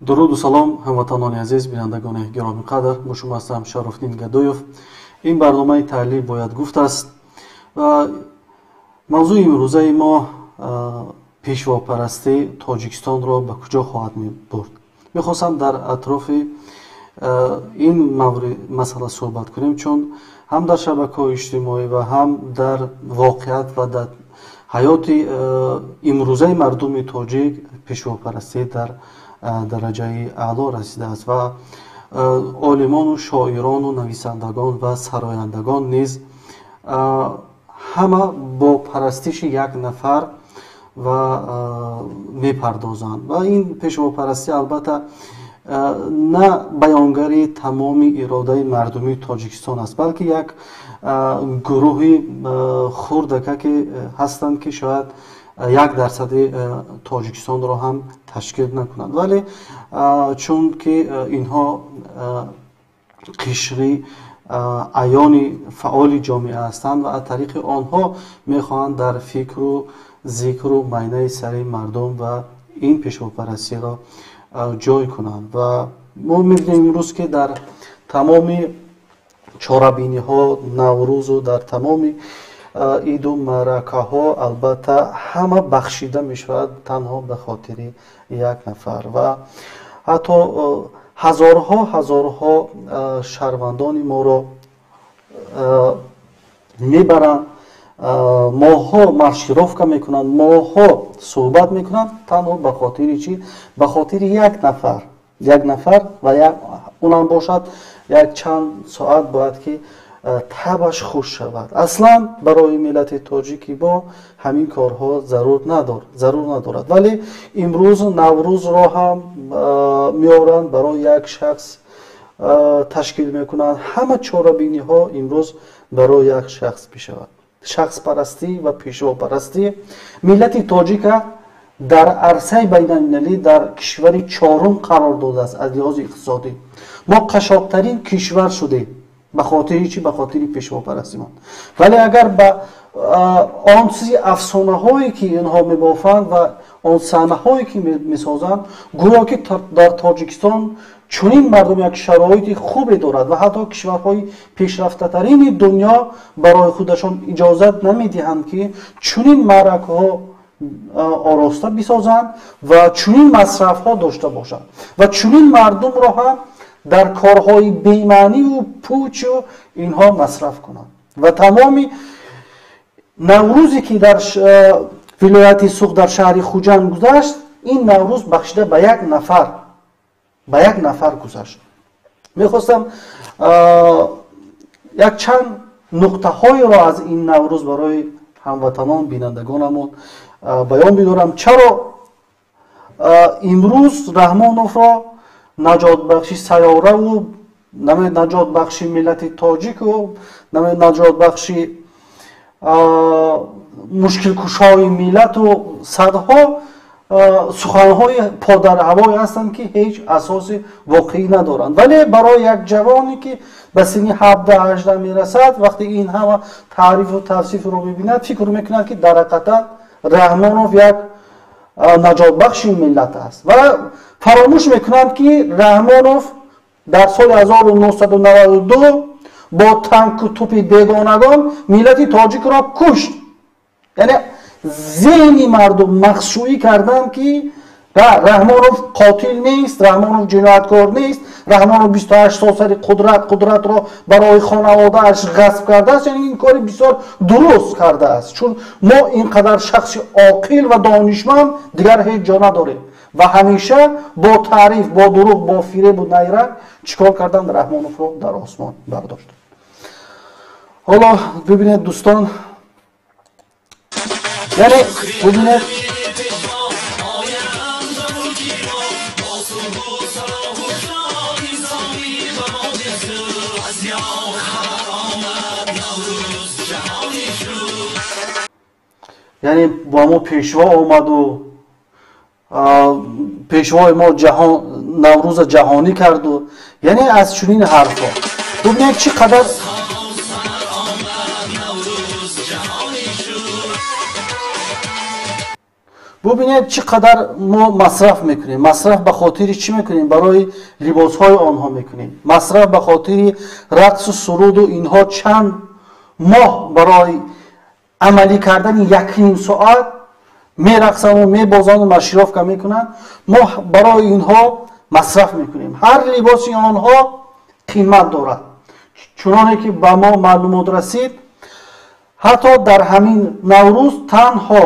Дуруду салом, ҳамватанони азиз, бинандагони гиромиқадр. Бо шумо ҳастам Шарофиддин Гадоев. Ин барномаи таҳлил бояд гуфт аст ва мавзӯи имрӯзаи мо пешвопарастӣ Тоҷикистонро ба куҷо хоҳад бурд. Мехостам дар атрофи ин масъала суҳбат кунем, чун ҳам дар шабакаҳои иҷтимоӣ ва ҳам дар воқеият ва дар ҳаёти имрӯзаи мардуми тоҷик пешвопарастӣ дар дараҷаи аъло расидааст ва олимону шоирону нависандагон ва сарояндагон низ ҳама бо парастиши як нафар ва мепардозанд. Ва ин пешвопарастӣ албатта на баёнгари тамоми иродаи мардумии Тоҷикистон аст, балки як гурӯҳи хурдака ки ҳастанд, ки шояд 1% Тоҷикистонро ҳам ташкил накунанд, вале чунки инҳо қишри аёни фаъоли ҷомеа ҳастанд ва аз тариқи онҳо мехоҳанд дар фикру зикру майнаи сари мардум ва ин пешвопарастиро ҷой кунанд. Ва мо мебинем имрӯз, ки дар тамоми чорабиниҳо, Наврӯзу дар тамоми иду маъракаҳо албатта ҳама бахшида мешавад танҳо ба хотири як нафар ва ҳатто ҳазорҳо ҳазорҳо шаҳрвандони моро мебаранд, моҳҳо маршировка мекунанд, моҳҳо суҳбат мекунанд танҳо ба хотири чӣ? Ба хотири як нафар, як нафар ва унам бошад як чанд соат бояд ки табаш хуш шавад. Аслан барои миллати тоҷики мо ҳамин корҳо зарур надорад, вале имрӯз Наврӯзро ҳам меоранд, барои як шахс ташкил мекунанд. Ҳама чорабиниҳо имрӯз барои як шахс мешавад. Шахспарастӣ ва пешвопарастӣ миллати тоҷика дар арсаи байналмилалӣ дар кишвари чорум қарор додааст аз лиҳози иқтисодӣ. Мо қашоқтарин кишвар шудем. Ба хотири чӣ? Ба хотири пешвопарастимон. Вале агар ба он чизи афсонаҳое ки инҳо мебофанд ва он саҳнаҳое ки месозанд, гӯё ки дар Тоҷикистон чунин мардум як шароити хубе дорад ва ҳатто кишварҳои пешрафтатарини дунё барои худашон иҷозат намедиҳанд, ки чунин маъракаҳо ороста бисозанд ва чунин масрафҳо дошта бошанд ва чунин мардумро ҳам дар корҳои бемаъниву пучу инҳо масраф кунанд. Ва тамоми Наврӯзе ки дар вилояти Суғд, дар шаҳри Хуҷанд гузашт, ин Наврӯз бахшида ба як нафар, ба як нафар гузашт. Мехостам як чанд нуқтаҳоеро аз ин Наврӯз барои ҳамватанон, бинандагонамон баён бидорам. Чаро имрӯз Раҳмоновро наҷотбахши сайёраву наҷотбахши миллати тоҷику наҷотбахши мушкилкушои миллату садҳо суханҳои подарҳавое ҳастанд, ки ҳеҷ асоси воқеӣ надоранд, вале барои як ҷавоне, ки ба синни 17-18 мерасад, вақте ин ҳама таърифу тавсифро мебинад, фикр мекунад, ки дар ҳақиқатан Раҳмонов як наҷотбахши миллат аст ва фаромӯш мекунанд, ки Раҳмонов дар соли 1992 бо танку тупи бегонагон миллати тоҷикро кушт. Яъне зеҳни мардум мағшӯӣ карданд, ки Раҳмонов қотил нест, Раҳмонов ҷинояткор нест, Раҳмонов 28 сол сари қудратро барои хонаводааш ғасб кардааст. Яъне ин кори бисёр дуруст кардааст, чун мо ин қадар шахси оқил ва донишманд дигар ҳеҷ ҷо надорем. Ва ҳамеша бо таъриф, бо дурӯғ, бо фиребу найранг чӣ кор карданд? Раҳмоновро дар осмон бардоштанд. Ҳоло бибинед, дӯстон, яъне бибинед, яъне бо мо пешво омаду пешвои мо Наврӯза ҷаҳонӣ карду, яъне аз чунин ҳарфҳо бибинед чӣ қадар Бубинед, чӣ қадар мо масраф мекунем. Масраф ба хотири чӣ мекунем? Барои либосҳои онҳо мекунем. Масраф ба хотири рақсу суруду инҳо чанд моҳ барои амалӣ кардани якним соат мерақсану мебозану маршировка мекунанд. Мо барои инҳо масраф мекунем. Ҳар либоси онҳо қимат дорад. Чуноне ки ба мо маълумот расид, ҳатто дар ҳамин Наврӯз танҳо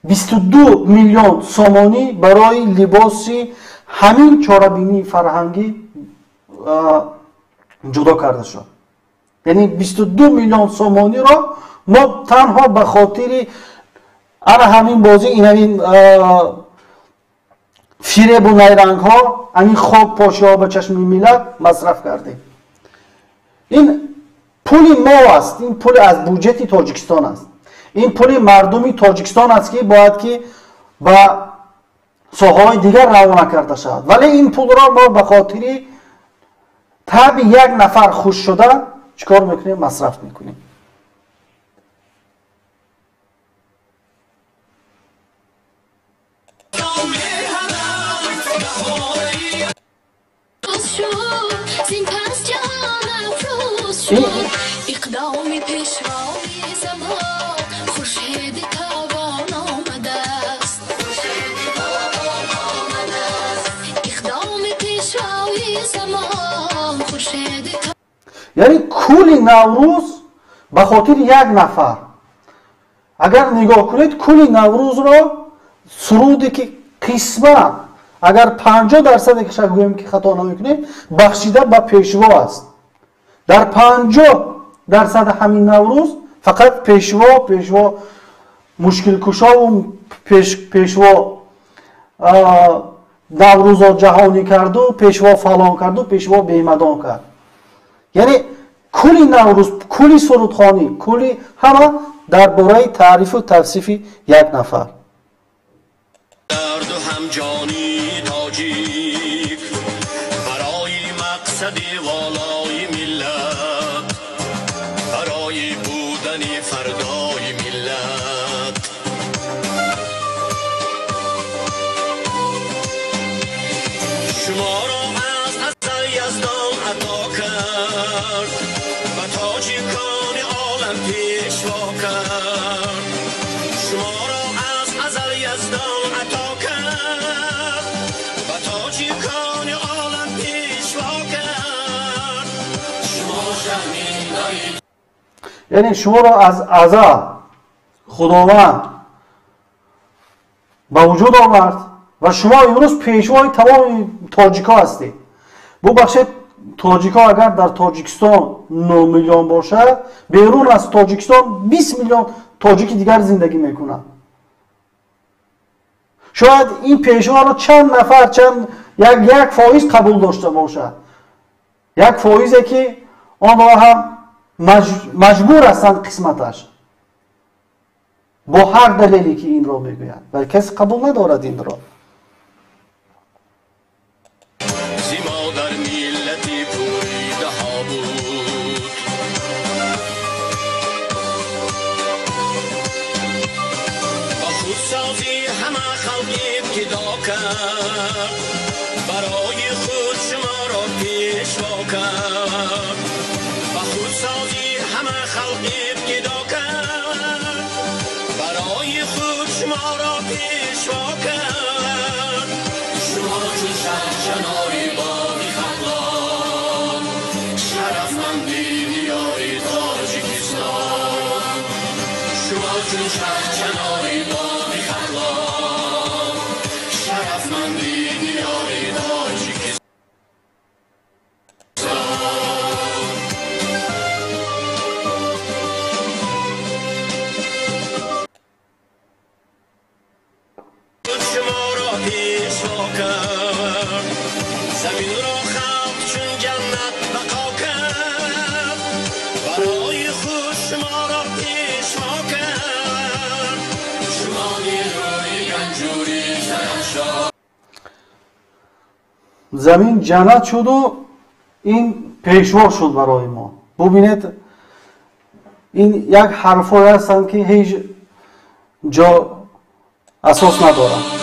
22 миллион сомонӣ барои либоси ҳамин чорабинии фарҳангӣ ҷудо карда шуд. Яъне 22 миллион сомониро мо танҳо ба хотири ана ҳамин бозӣ, ин ҳамин фиребу найрангҳо, ҳамин хок пошиҳо ба чашми миллат масраф кардем. Ин пули мо аст, ин пули аз буҷети Тоҷикистон аст, ин пули мардуми Тоҷикистон аст, ки бояд ки ба соҳаҳои дигар равона карда шавад. Вале ин пулро мо ба хотири таби як нафар хуш шуда чӣ кор мекунем? Масраф мекунем. Яъне кули Наврӯз ба хотири як нафар. Агар нигоҳ кунед, кули Наврӯзро суруде ки қисман, агар 50% ки гӯем ки хато намекунем, бахшида ба пешво аст. Дар 50% ҳамин Наврӯз фақат пешво, пешво мушкилкушову пешво Наврӯзо ҷаҳонӣ карду, пешво фалон карду, пешво бемадон кард. Яъне кули Наврӯз, кули сурудхонӣ, кули ҳама дар бораи таърифу тавсифи як нафар. Дарду ҳамҷонӣ тоҷик барои мақсади волои миллат, барои будани фардои миллат. Шуморо аз азал Яздон ато кард, ба тоҷикони олам пешво кард. Шуморо аз азал Яздон ато кард, ба тоҷикони олам пешво кард. Шумо шаҳминаи Яъне шуморо аз азал Худованд ба вуҷуд овард ва шумо имрӯз пешвои тамоми тоҷикҳо ҳастед. Бубахшед, тоҷикҳо агар дар Тоҷикистон 9 миллион бошад, берун аз Тоҷикистон 20 миллион тоҷики дигар зиндагӣ мекунанд. Шояд ин пешворо чанд нафар, чанд як фоиз қабул дошта бошад, як фоизе ки онро ҳам маҷбур ҳастанд қисматаш бо ҳар далеле ки инро мегӯяд, вале касе қабул надорад инро. Зи модар миллати пуридаҳо буд, ба худсозӣ ҳама халқ ибтидо кард, барои худ шуморо пешво кард. Ба худсозӣ ҳама халқ ибтидо кард, барои худ шуморо пешво кард. Шумо чун шаҳчанори боғи Хатлон, шарафманди диёри Тоҷикистон. Шумо чун шаҳчанори боғи Хатлон, шарафманди диёри Тоҷикистон. Шуморо пешво кард, заминро халқ чун ҷаннат бақо кард, барои худ шуморо пешво кард. Шумо нерӯи ганҷури Зарафшон. Замин ҷаннат шуду ин пешво шуд барои мо. Бубинед, ин як ҳарфҳое ҳастанд ки ҳеҷ ҷо Асос надорад.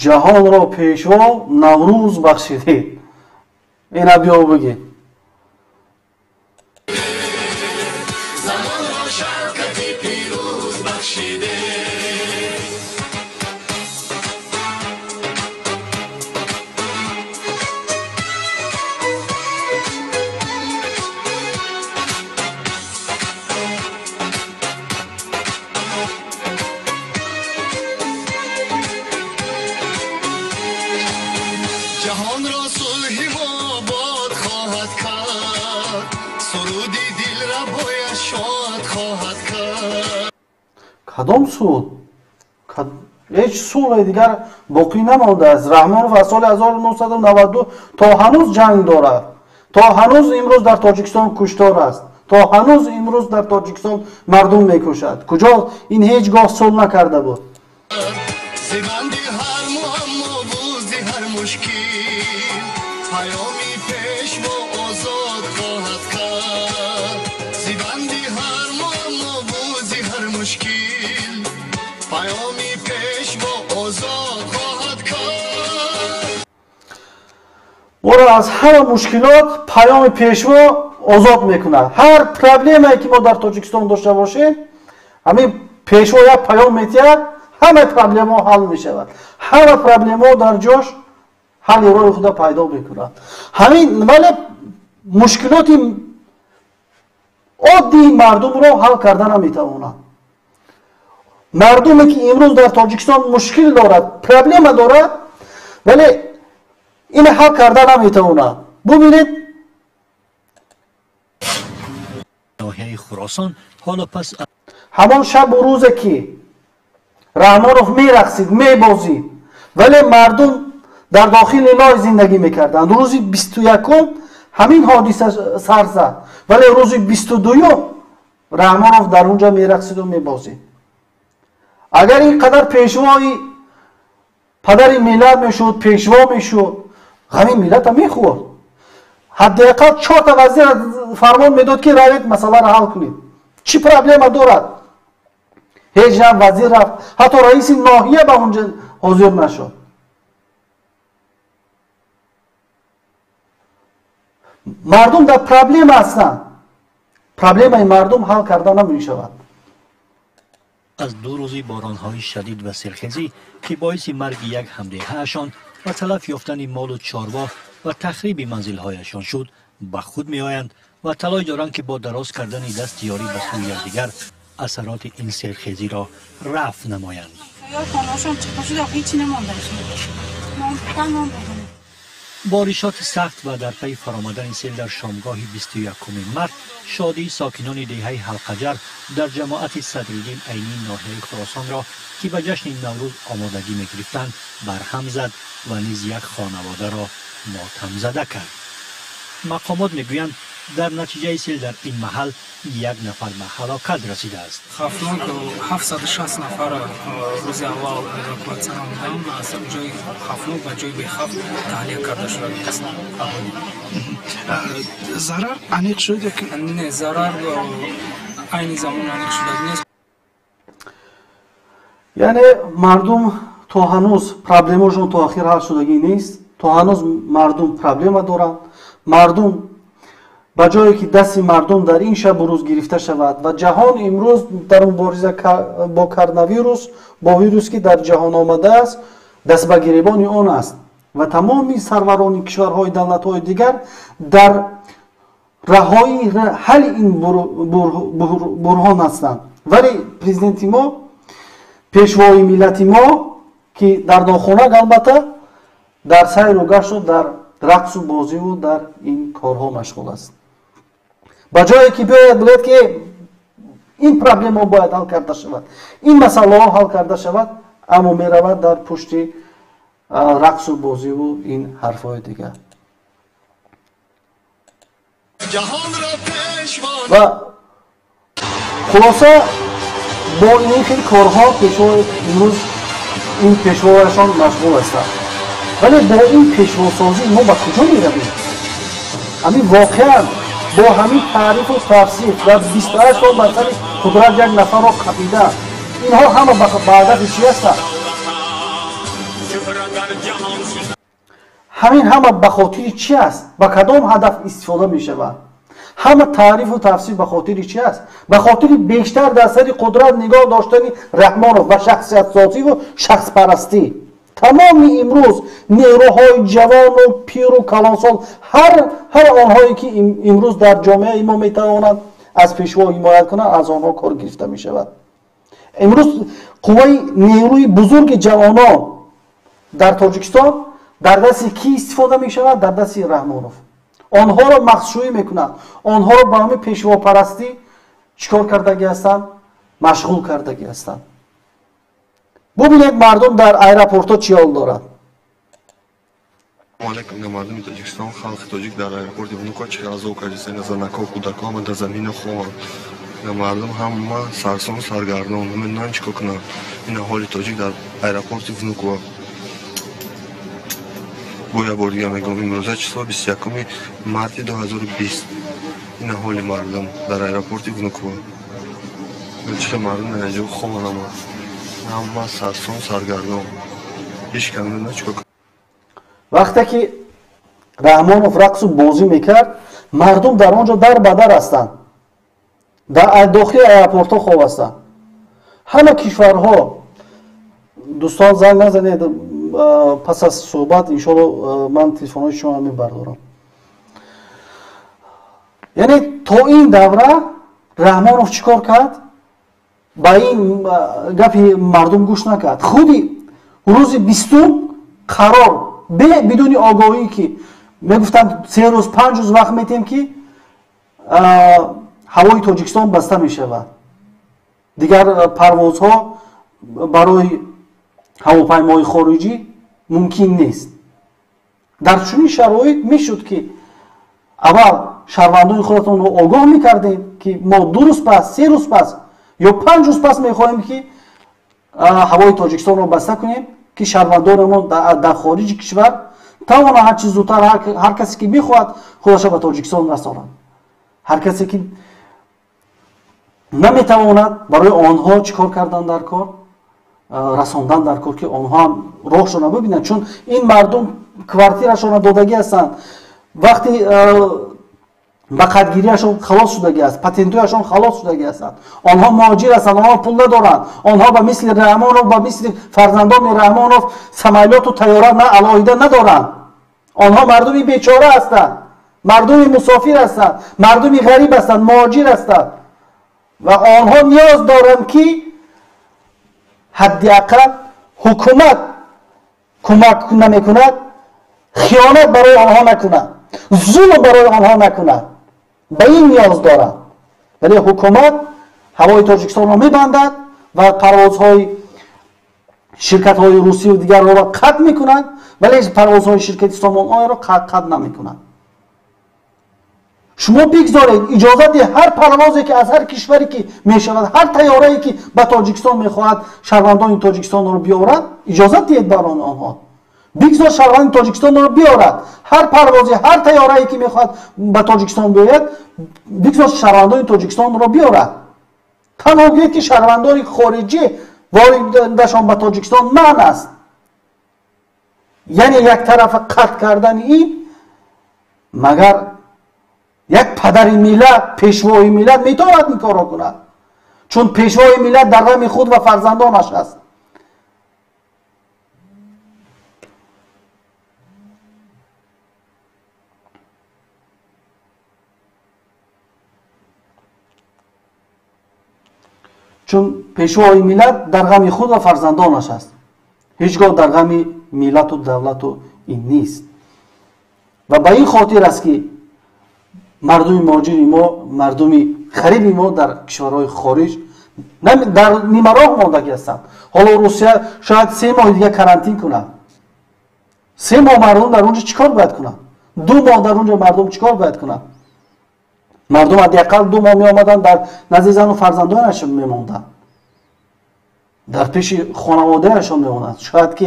Ҷаҳонро пешво Наврӯз бахшидед. Ина биё бигӣ. Кадом суд? Ҳеҷ сулҳи дигар боқӣ намондааст. Раҳмонов аз соли 1992 то ҳанӯз ҷанг дорад. То ҳанӯз имрӯз дар Тоҷикистон куштор аст. То ҳанӯз имрӯз дар Тоҷикистон мардум мекушад. Куҷо ин ҳеҷ гоҳ сулҳ накарда буд. Моро аз ҳама мушкилот паёми пешво озод мекунад. Ҳар проблемае ки мо дар Тоҷикистон дошта бошем, ҳамин пешво як паём метиҳад, ҳамаи проблемаҳо ҳал мешавад. Ҳама проблемаҳо дар ҷош ҳалли роҳи худа пайдо мекунад. Ҳамин вале мушкилоти оддии мардумро ҳал карда наметавонад. Мардуме ки имрӯз дар Тоҷикистон мушкил дорад, проблема дорад, вале ин ҳал карда наметавонад. Бубинед, ҳамон шабу рӯзе ки Раҳмонов мерақсид, мебозид, вале мардум дар дохили лой зиндагӣ мекарданд. Рӯзи 21-ум ҳамин ҳодиса сар зад, вале рӯзи 22-юм Раҳмонов дар он ҷо мерақсиду мебозид. Агар ин қадар пешвои падари миллат мешуд, пешво мешуд, ғами миллата мехӯрд. Ҳадди ақал 4 вазир фармон медод ки равед масъаларо ҳал кунед. Чӣ проблема дорад? Ҳеҷ на вазир рафт, ҳатто раиси ноҳия ба онҷо ҳозир нашуд. Мардум дар проблема ҳастанд. Проблемаи мардум ҳал карда намешавад. Аз ду рӯзи боронҳои шадид ва серхезӣ ки боиси марги як ҳамдеҳаашон ва талаф ёфтани молу чорво ва тахриби манзилҳояшон шуд, ба худ меоянд ва талош доранд ки бо дароз кардани дасти ёрӣ ба сӯи якдигар асароти ин серхезиро рафъ намоянд. Боришоти сахт ва дар пайи фаромадани сел дар шомгоҳи 21 март шодии сокинони деҳаи Ҳалқаҷар дар ҷамоати Садриддин Айнии ноҳияи Хуросонро ки ба ҷашни Наврӯз омодагӣ мегирифтанд барҳам зад ва низ як хонаводаро мотамзада кард. Мақомот мегӯянд дар натиҷаи сел дар ин маҳал як нафар ба ҳалокат расидааст. Хафнок 760 нафар рӯзи аввал эвакуатсия намуданд, аз ҷои хафнок ба ҷои бехавф таҳлия карда шудааст. Зарар аниқ шуд? Не, зарар айни замон аниқ шуда нест. Яъне мардум то ҳанӯз проблемашон то охир ҳал шудагӣ нест. То ҳанӯз мардум проблема доранд. Мардум ба ҷое ки дасти мардум дар ин шабу рӯз гирифта шавад ва ҷаҳон имрӯз дар мубориза бо коронавирус, бо вирус ки дар ҷаҳон омадааст, даст ба гиребони он аст ва тамоми сарварони кишварҳои давлатҳои дигар дар раҳои ҳалли ин бурҳон ҳастанд. Вале президенти мо, пешвои миллати мо, ки дар нохонак албатта дар сайру гашту дар рақсу бозиву дар ин корҳо машғул аст. Ба ҷое ки биёяд бигӯяд ки ин проблемаҳо бояд ҳал карда шавад, ин масъалаҳо ҳал карда шавад, аммо меравад дар пушти рақсу бозиву ин ҳарфҳои дигар. Ва хулоса бо ин хел корҳо пешво имрӯз ин пешвояшон машғул ҳастанд. Вале бо ин пешвосозӣ мо ба куҷо меравем? Ҳамин воқеан бо ҳамин таърифу тавсиф ва 28 сол бар сари қудрат як нафарро қапида, инҳо ҳама ба ҳадафи чӣ ҳастанд? Ҳамин ҳама ба хотири чӣ аст? Ба кадом ҳадаф истифода мешавад? Ҳама таърифу тавсиф ба хотири чӣ аст? Ба хотири бештар дар сари қудрат нигоҳ доштани Раҳмонов ва шахсиятсозиву шахспарастӣ. Тамоми имрӯз нерӯҳои ҷавону пиру калонсол, ҳар онҳое ки имрӯз дар ҷомеаи мо метавонанд аз пешво ҳимоят кунанд, аз онҳо кор гирифта мешавад. Имрӯз қувваи нерӯи бузурги ҷавонон дар Тоҷикистон дар дасти кӣ истифода мешавад? Дар дасти Раҳмонов. Онҳоро махсушӯӣ мекунанд, онҳоро ба ҳамин пешвопарастӣ чӣ кор кардагӣ ҳастанд? Машғул кардагӣ ҳастанд. Бубинед мардум дар аэропортҳо чӣ ҳол дорад. Алейкум, мардуми Тоҷикистон, халқи тоҷик дар аэропорти Внуково чӣ азоб кардиста, занако, кӯдако ҳама дар замина хобанд. Мардум ҳама сарсон, саргардон, намедонанд чӣ кор кунанд. Ин ҳоли тоҷик дар аэропорти Внуково. Бо як бор дигар мегӯям, имрӯза число 21 марти 2020. Ин ҳоли мардум дар аэропорти Внуково. Чӣ мардум дар ҷо хобанд ҳама. Ҳама сарсон, саргардон. Ҳеҷ кас намедонад чӣ кор кунад. Вақте ки Раҳмонов рақсу бозӣ мекард, мардум дар он ҷо дар ба дар ҳастанд, дар дохили аэропортҳо хоб ҳастанд. Ҳама кишварҳо, дӯстон занг назанед, пас аз суҳбат иншоалло ман телефонҳои шумо мебардорам. Яъне то ин давра Раҳмонов чӣ кор кард? Ба ин гапи мардум гӯш накард. Худи рӯзи 20 қарор бидуни огоҳӣ ки мегуфтанд 3 рӯз 5 рӯз вақт метем ки ҳавои Тоҷикистон баста мешавад, дигар парвозҳо барои ҳавопаймои хориҷӣ мумкин нест. Дар чунин шароит мешуд ки аввал шаҳрвандони худатонро огоҳ мекардем ки мо 2 рӯз пас, 3 рӯз пас ё 5 рӯз пас мехоҳем ки ҳавои Тоҷикистонро баста кунем, ки шаҳрвандонамон дар хориҷи кишвар тавонанд ҳарчи зудтар ҳар касе ки мехоҳад худашро ба Тоҷикистон расонад. Ҳар касе ки наметавонад, барои онҳо чӣ кор кардан дар кор? Расондан дар кор, ки онҳо ҳам роҳшонро бибинанд, чун ин мардум квартирашонро додагӣ ҳастанд, вақти ба қадгириашон халос шудагӣ аст, патентҳояшон халос шудагӣ ҳастанд. Онҳо муҳоҷир ҳастанд, онҳо пул надоранд, онҳо ба мисли Раҳмонов, ба мисли фарзандони Раҳмонов самолёту тайёра на алоҳида надоранд. Онҳо мардуми бечора ҳастанд, мардуми мусофир ҳастанд, мардуми ғариб ҳастанд, муҳоҷир ҳастанд ва онҳо ниёз доранд ки ҳадди ақал ҳукумат кӯмак намекунад, хиёнат барои онҳо накунад, зулм барои онҳо накунад. Ба ин ниёз доранд. Вале ҳукумат ҳавои Тоҷикистонро мебандад ва парвозҳои ширкатҳои русию дигарро қатъ мекунад, вале парвозҳои ширкати Сомон-Айрро қатъ намекунад. Шумо бигзоред иҷозати ҳар парвозе ки аз ҳар кишваре ки мешавад, ҳар тайёрае ки ба Тоҷикистон мехоҳад шаҳрвандони Тоҷикистонро биёрад, иҷозат диҳед барои онҳо. Бигзор шаҳрванди Тоҷикистонро биёрад. Ҳар парвозе, ҳар тайёрае ки мехоҳад ба Тоҷикистон биёяд, бигзор шаҳрвандони Тоҷикистонро биёрад. Танҳо гӯед ки шаҳрвандони хориҷӣ воридашон ба Тоҷикистон манъ аст. Яъне яктарафа қатъ кардани ин, магар як падари миллат, пешвои миллат метавонад ин корро кунад? Чун пешвои миллат дар ғами худ ва фарзандонаш аст. Чун пешвои миллат дар ғами худ ва фарзандонаш аст, ҳеҷ гоҳ дар ғами миллату давлату ин нест. Ва ба ин хотир аст ки Мардуми муҳоҷири мо, мардуми ғариби мо дар кишварҳои хориҷ дар нимароҳ мондагӣ ҳастанд. Ҳоло Русия шояд 3 моҳи дига карантин кунад. 3 моҳ мардум дар онҷо чӣ кор бояд кунанд? 2 моҳ дар онҷо мардум чӣ кор бояд кунанд? Мардум ҳадди ақал 2 моҳ меомаданд, дар назди зану фарзандонашон мемонданд, дар пеши хонаводаашон мемонданд. Шояд ки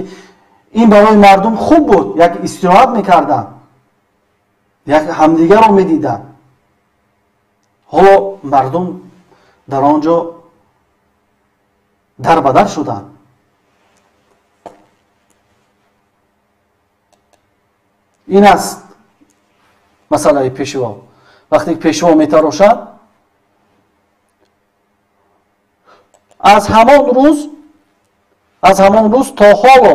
ин барои мардум хуб буд, як истироҳат мекарданд, як ҳамдигарро медиданд. Ҳоло мардум дар он ҷо дарбадар шуданд. Ин аст масъалаи пешво. Вақте ки пешво метарошад, аз ҳамон рӯз то ҳоло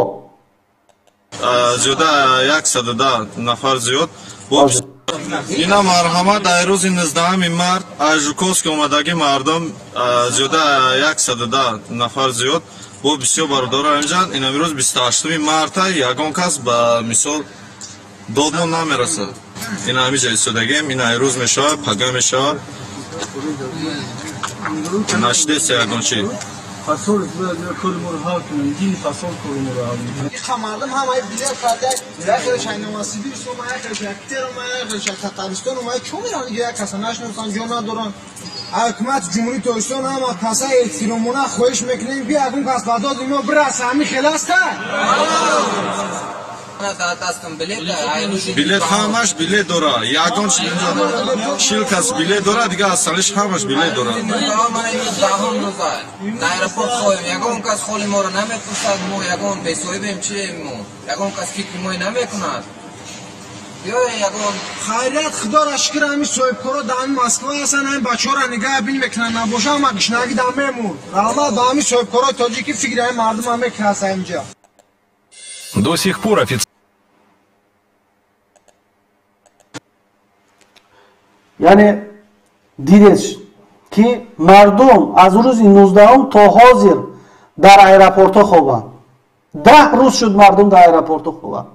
зиёда 110 нафар зиёд. Ина марҳамат, ай рӯзи 19 март аз Жуковский омадагӣ мардум зиёда 110 нафар зиёд бо бисёр бародаро инҷа. Ина рӯз 28 марта ягон кас ба мисол додмон намерасад. Ина ҳамиҷа истодагем, ина ай рӯз мешавад, пага мешавад. Нашидест ягон чи. Посол кори моро ҳал кунанд, дини посол кори моро ҳал мекунад. Иқа мардум ҳамаи билет карда, яхелаш ай Новосибирск ома, яхелаш ай Питер ома, яхелаш ай Татарстон ома, чо меран иҷо як каса нашиносанд, ҷо надоранд. Ҳукумати Ҷумҳурии Тоҷикистон ҳама каса эҳтиромона хоҳиш мекунем, ки ягон кас ба доди мо бираса, ҳамин хел аста? Билет ҳамаш билет дора, ягон 40 кас билет дора, дига аз салиш ҳамаш билет дора. Аэропорт хоҳем, ягон кас холи моро намепурсад, мо ягон бесоҳибем, чием мо, ягон кас фикри мои намекунад. Биёе ягон хайрият, худоро шукр, ҳамин соҳибкоро дар ҳамин Москва ҳастанд, ҳамин бачаҳоро нигаҳ бин мекунанд, набоша ҳама гушнагӣ дар мемурд. Раҳмат ба ҳамин соҳибкорои тоҷикӣ, фикри ҳамин мардумам мекунад инҷа. До сих пор официально яъне дидед ки мардум аз рӯзи 19 то ҳозир дар аэропортҳо хобанд. 10 рӯз шуд мардум дар аэропортҳо хобанд.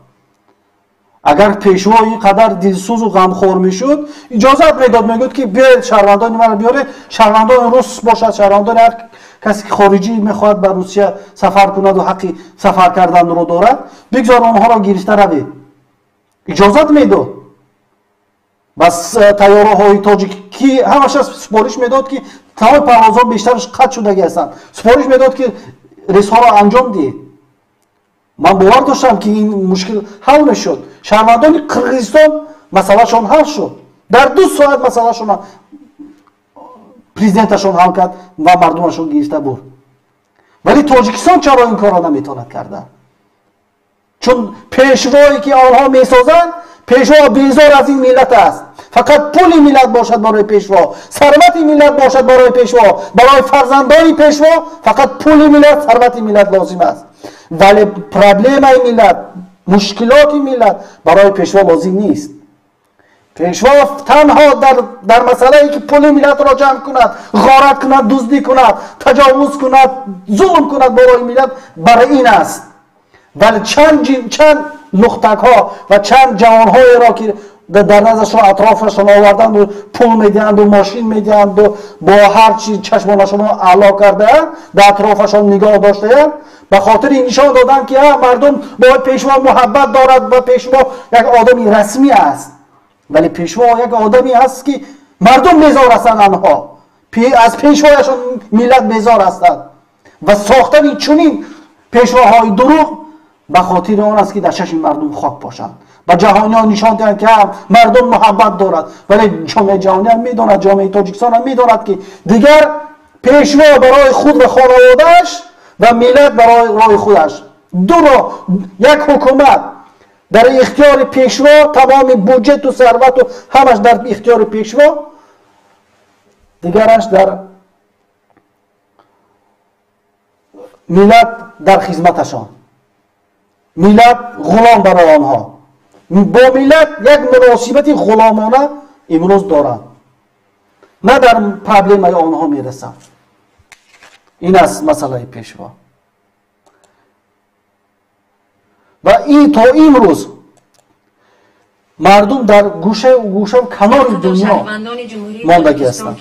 Агар пешво ин қадар дилсӯзу ғамхор мешуд, иҷозат медод, мегуфт ки биёед шаҳрвандони маро биёред, шаҳрвандони рус бошад, шаҳрвандони ҳар касе ки хориҷӣ мехоҳад ба Русия сафар кунаду ҳаққи сафар карданро дорад, бигзор онҳоро гирифта равед. Иҷозат медод. Бас тайёраҳои тоҷикӣ ҳамаша супориш медод ки тамоми парвозҳо бештараш қатъ шудагӣ ҳастанд. Супориш медод ки рейсҳоро анҷом диҳед. Ман бовар доштам ки ин мушкил ҳал мешуд. Шаҳрвандони Қирғизистон масъалашон ҳал шуд. Дар 2 соат масъалашон президенташон ҳал кард ва мардумашон гирифта бурд. Вале Тоҷикистон чаро ин корро наметавонад карда? Чун пешвое ки онҳо месозанд, пешво безор аз ин миллат аст. Фақат пули миллат бошад барои пешво, сарвати миллат бошад барои пешво, барои фарзандони пешво фақат пули миллат, сарвати миллат лозим аст. Вале проблемаи миллат, мушкилоти миллат барои пешво лозим нест. Пешво танҳо дар масъалае ки пули миллатро ҷамъ кунад, ғорат кунад, дуздӣ кунад, таҷовуз кунад, зулм кунад барои миллат, барои ин аст. Вале чанд лухтакҳо ва чанд ҷавонҳоеро ки дар наздашон атрофашон оварданду пул медиҳанду мошин медиҳанду бо ҳар чи чашмонашонро аъло кардаанд, дар атрофашон нигоҳ доштаанд, ба хотири нишон доданд ки мардум бо пешво муҳаббат дорад ва пешво як одами расмӣ аст. Вале пешво як одаме аст ки мардум безор ҳастанд, анҳо аз пешвояшон миллат безор ҳастанд ва сохтани чунин пешвоҳои дурӯғ ба хотири он аст ки дар чашми мардум хок бошанд, ба ҷаҳониён нишон диҳанд ки мардум муҳаббат дорад. Вале ҷомеаи ҷаҳонӣ ҳам медонад, ҷомеаи Тоҷикистон ҳам медонад ки дигар пешво барои худ ва хонаводааш ва миллат барои роҳи худаш. Ду роҳ, як ҳукумат дар ихтиёри пешво, тамоми буҷету сарвату ҳамаш дар ихтиёри пешво, дигараш дар миллат дар хизматашон. Миллат ғулом барои онҳо. Бо миллат як муносибати ғуломона имрӯз доранд, на дар проблемаи онҳо мерасанд. Ин аст масъалаи пешво. Ва ин то имрӯз Мардум дар гӯшаву канори дунё мондагӣ ҳастанд.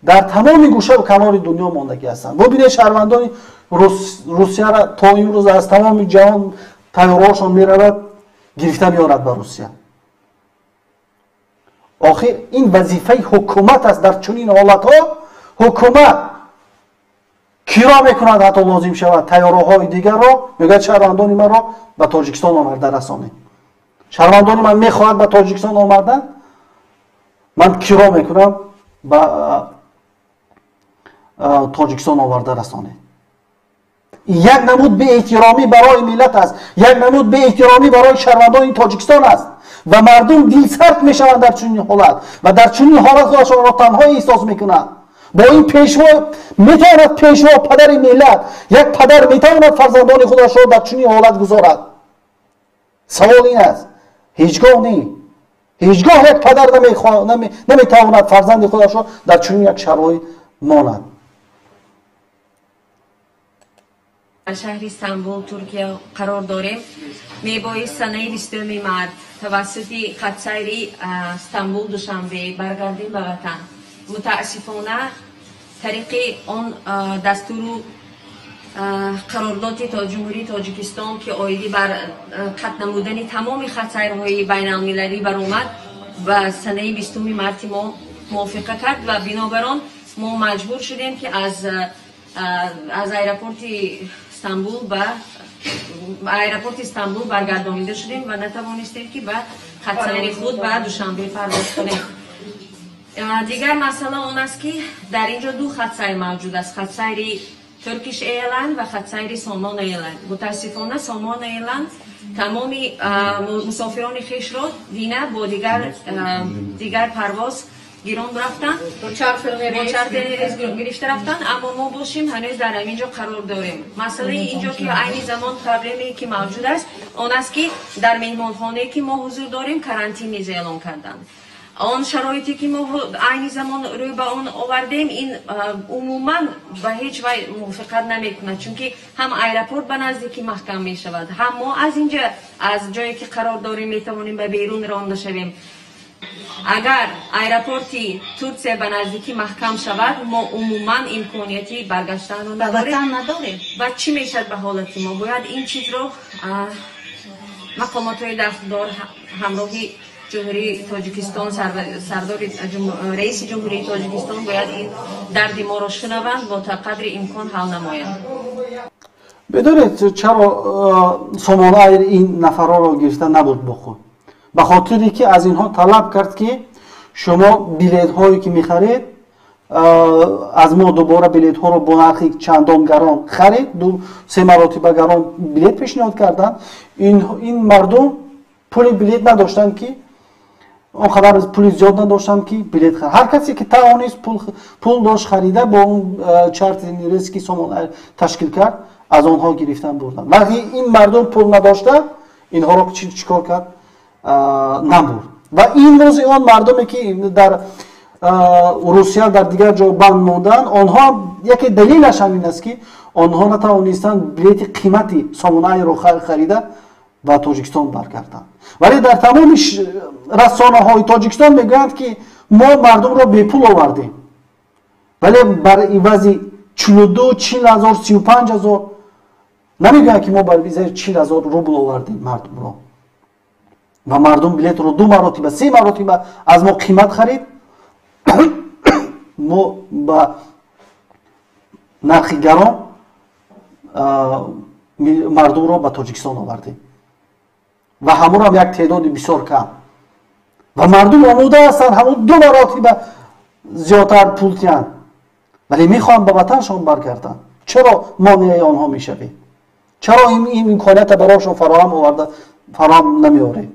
Дар тамоми гӯшаву канори дунё мондагӣ ҳастанд. Бубинед, шаҳрвандони Русияро то имрӯз аз тамоми ҷаҳон тайёраҳошон меравад, гирифта меорад ба Русия. Охир ин вазифаи ҳукумат аст. Дар чунин ҳолатҳо ҳукумат киро мекунад, ҳатто лозим шавад тайёраҳои дигарро, мегӯяд шаҳрвандони маро ба Тоҷикистон оварда расонед. Шаҳрвандони ман мехоҳад ба Тоҷикистон омадан, ман киро мекунам ба Тоҷикистон оварда расонед. Як намуд беэҳтиромӣ барои миллат аст, як намуд беэҳтиромӣ барои шаҳрвандони Тоҷикистон аст ва мардум дилсард мешаванд дар чунин ҳолат ва дар чунин ҳолат худашонро танҳо эҳсос мекунанд. Бо ин пешво метавонад, пешво падари миллат, як падар метавонад фарзандони худашро дар чунин ҳолат гузорад? Савол ин аст. Ҳеҷгоҳ не, ҳеҷгоҳ як падар наметавонад фарзанди худашро дар чунин як шароит монад. Шаҳри Истанбул, Туркия қарор дорем. Мебоист санаи 20 март тавассути хатсайри Стамбул Душанбе баргардем ба ватан. Мутаассифона тариқи он дастуру қарордоди Ҷумҳурии Тоҷикистон, ки оиди бар қатъ намудани тамоми хатсайрҳои байналмилалӣ баромад, ба санаи 20 марти мо мувофиқа кард ва бинобар он мо маҷбур шудем, ки аз аэропорти Стамбул ба аэропорти Стамбул баргардонида шудем ва натавонистем, ки ба хатсайри худ ба Душанбе парвоз кунем. Дигар масъала он аст, ки дар ин ҷо ду хатсайр мавҷуд аст: хатсайри Turkish Airlines ва хатсайри Somon Airlines. Мутаассифона Somon Airlines тамоми мусофирони хешро дина бо дигар парвоз гирон рафтанд, бо чартерни рейс гирифта рафтанд, аммо мо бошем ҳанӯз дар ҳамин ҷо қарор дорем. Масъалаи инҷо, ки айни замон проблеме, ки мавҷуд аст, он аст, ки дар меҳмонхонае, ки мо ҳузур дорем, карантин низ эълон карданд. Он шароите, ки мо айни замон рӯй ба он овардем, ин умуман ба ҳеҷ вай мувофиқат намекунад, чунки ҳам аэропорт ба наздикӣ маҳкам мешавад, ҳам мо аз инҷа, аз ҷое ки қарор дорем, метавонем ба берун ронда шавем. Агар аэропорти Турсия ба наздикӣ маҳкам шавад, мо умуман имконияти баргаштанро надорем. Ва чӣ мешавад ба ҳолати мо? Бояд ин чизро мақомотҳои дахлдор ҳамроҳи Ҷумҳурии Тоҷикистон, сардори раиси Ҷумҳурии Тоҷикистон бояд ин дарди моро шунаванд ва то қадри имкон ҳал намоянд. Бидонед, чаро Сомон Айр ин нафарҳоро гирифта набуд бо худ? Ба хотире ки аз инҳо талаб кард, ки шумо билетҳое ки мехаред, аз мо дубора билетҳоро бо нархи чандон гарон харед, ду се маротиба гарон билет пешниҳод карданд. Ин мардум пули билет надоштанд, ки он қадар пули зиёд надоштанд, ки билет харад. Ҳар касе ки тавонист, пул дошт, харида бо он чартерни рейс, ки Сомон Айр ташкил кард, аз онҳо гирифтан бурданд. Вақте ин мардум пул надоштанд, инҳоро чӣ кор кард? Набурд. Ва имрӯз он мардуме, ки дар Русия, дар дигар ҷо банд монданд, онҳо яке далелаш ҳамин аст, ки онҳо натавонистанд билети қимати Сомон Айрро харида ба Тоҷикистон баргарданд. Вале дар тамоми расонаҳои Тоҷикистон мегӯянд, ки мо мардумро бепул овардем, вале бар ивази 42, 40 ҳазор, 35 ҳазор намегӯянд, ки мо бар ивази 40 ҳазор рубл овардем мардумро. Ва мардум билетро ду маротиба, се маротиба аз мо қимат харид, мо ба нархи гарон мардумро ба Тоҷикистон овардем ва ҳамонам як теъдоди бисёр кам. Ва мардум омода ҳастанд ҳамон ду маротиба зиёдтар пул диҳанд, вале мехоҳанд ба ватаншон баргарданд. Чаро монеаи онҳо мешавед? Чаро ин имконията барояшон фароҳам оварда фароҳам намеоред?